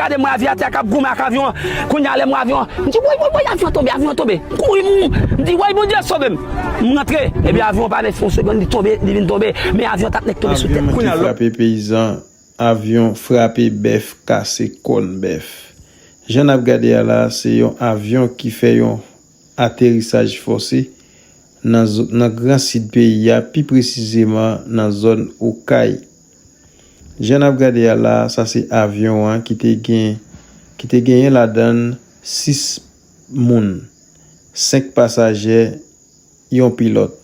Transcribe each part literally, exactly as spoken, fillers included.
Gade m wè avyatè a k ap goumen ak avyon an. Kounye a lè m wè avyon an, m di, woy, woy, woy, avyon an tonbe, avyon an tonbe. M kouri, m, m di, woy, Bondye sove m. M rantre, epi avyon an pa nan fon segonn, li tonbe, li vin tonbe. Men avyon an t ap nèk tonbe sou tèt mwen. Avyon te frape peyizan, avyon frape bèf, kase kòn bèf. Jan n ap gade a la, se yon avyon ki fè yon aterisaj fòse nan, nan gran sid peyi a, pi presizeman nan zòn Okay. Jan n ap gade a la, sa se avyon an ki te gen, ki te genyen ladan l sis moun, senk pasaje, yon pilòt.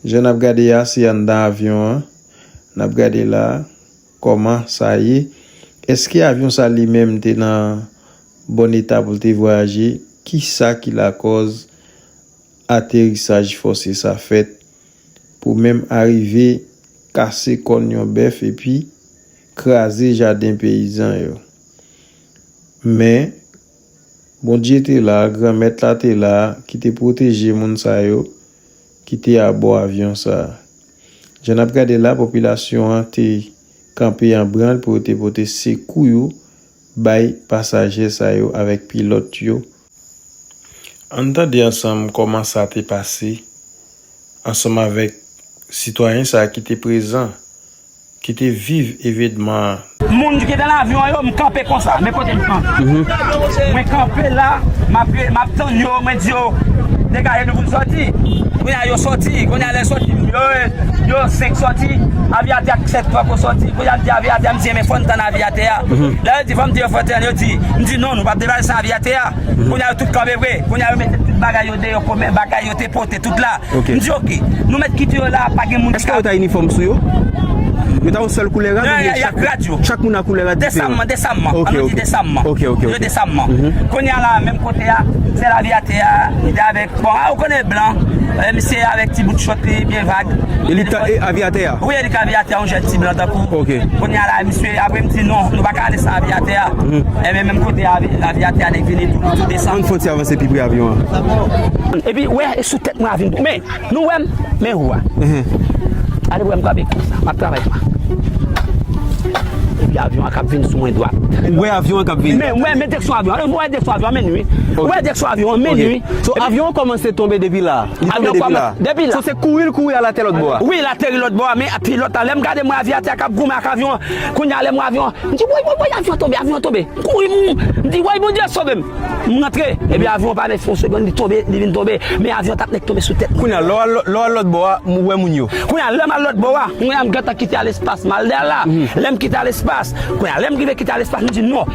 Jan n ap gade a, se anndan avyon an n ap gade la, kòman sa ye. Èske avyon sa li menm te nan bòn eta pou l te vwayaje? Kisa ki lakòz aterisaj fòse sa fèt pou menm arive kase kòn yon bèf epi kraze jaden peyizan yo? Men, Bondye te la, Granmèt la te la, ki te pwoteje moun sa yo ki te abò avyon sa a. Jan n ap gade la, popilasyon an te kanpe an branl pou yo te pote sekou yo bay pasaje sa yo avèk pilòt yo. Ann tande ansanm kòman sa te pase ansanm avèk sitwayen sa a ki te prezan, ki te viv evenman an. Moun ki te nan avyon an yo, m kanpe konsa, men kote m kanpe. Mwen kanpe la, m ap, m ap tann yo, mwen di yo, degaje nou pou n sòti. Kounye a yo sòti, kounye a lè sòti, yo, yo senk sòti, avyatè ak sèt poko sòti. Kounye a m di avyatè a, m di, men fò n tann avyatè a. Lè yo di, fò m di yo, fò n tann, yo di, m di, non, nou p ap deplase san avyatè a. Kounye a yo tout kanpe vre. Kounye a yo mete tout bagay yo deyò, konbyen bagay yo te pote, tout la. M di, oke, nou mèt kite yo la, pa gen moun ki ka. Èske yo ta inifòm sou yo? Yo ta yon sèl koulè rad oubyen chak, chak moun a koulè rad diferan? Desanm, desanm. Ann di desanm. Yo desanm. Kounye a la, menm kote a, sèl avyatè a, li te avèk, bon, a, ou konnen blan, misye avèk ti bout chòt li, byen vag. E li ta, e avyatè a? Wi, e li ka avyatè a, yon jèn ti blan tankou. Kounye a la, misye, apre m di non, nou pa ka ale san avyatè a. Enben, menm kote a, avyatè a, nèg vini tou, tou desanm. Ann fè yon ti avanse pi pre avyon an. Epi, wè, e sou tèt mwen a vin. Men, nou wè m, men ou a. Gade wè m kanpe konsa, m ap travay konsa. Epi avyon an k ap vin sou mwen dwat. Ou wè avyon an k ap vin? Men, wè, men direksyon avyon an. Ou wè direksyon avyon an, men wi. Ou wè direksyon avyon an, men wi. So, avyon an kòmanse tonbe depi la? Li tonbe depi la? Depi la. So, se kouri l kouri al atè lòt bò a? Wi, l ateri lòt bò a, men pilòt la, lè m gade m wè avyatè a k ap goumen ak avyon an. Kounye a lè m wè avyon an, m di, woy, woy, woy, avyon tonbe, avyon tonbe. M kouri, m, m di, woy, Bondye sove m. M rantre, epi avyon an pa nan fon segonn, li tonbe, li vin tonbe. Men avyon an t ap nèk tonbe sou tèt mwen. Kounye a, lè w al, lè w al lòt bò a, m wè moun yo. Kounye a, lè m al lòt bò a, kounye a, m gentan kite alespas, m al dèyè la. Lè m kite alespas, kounye a, lè m rive kite alespas, m di, non,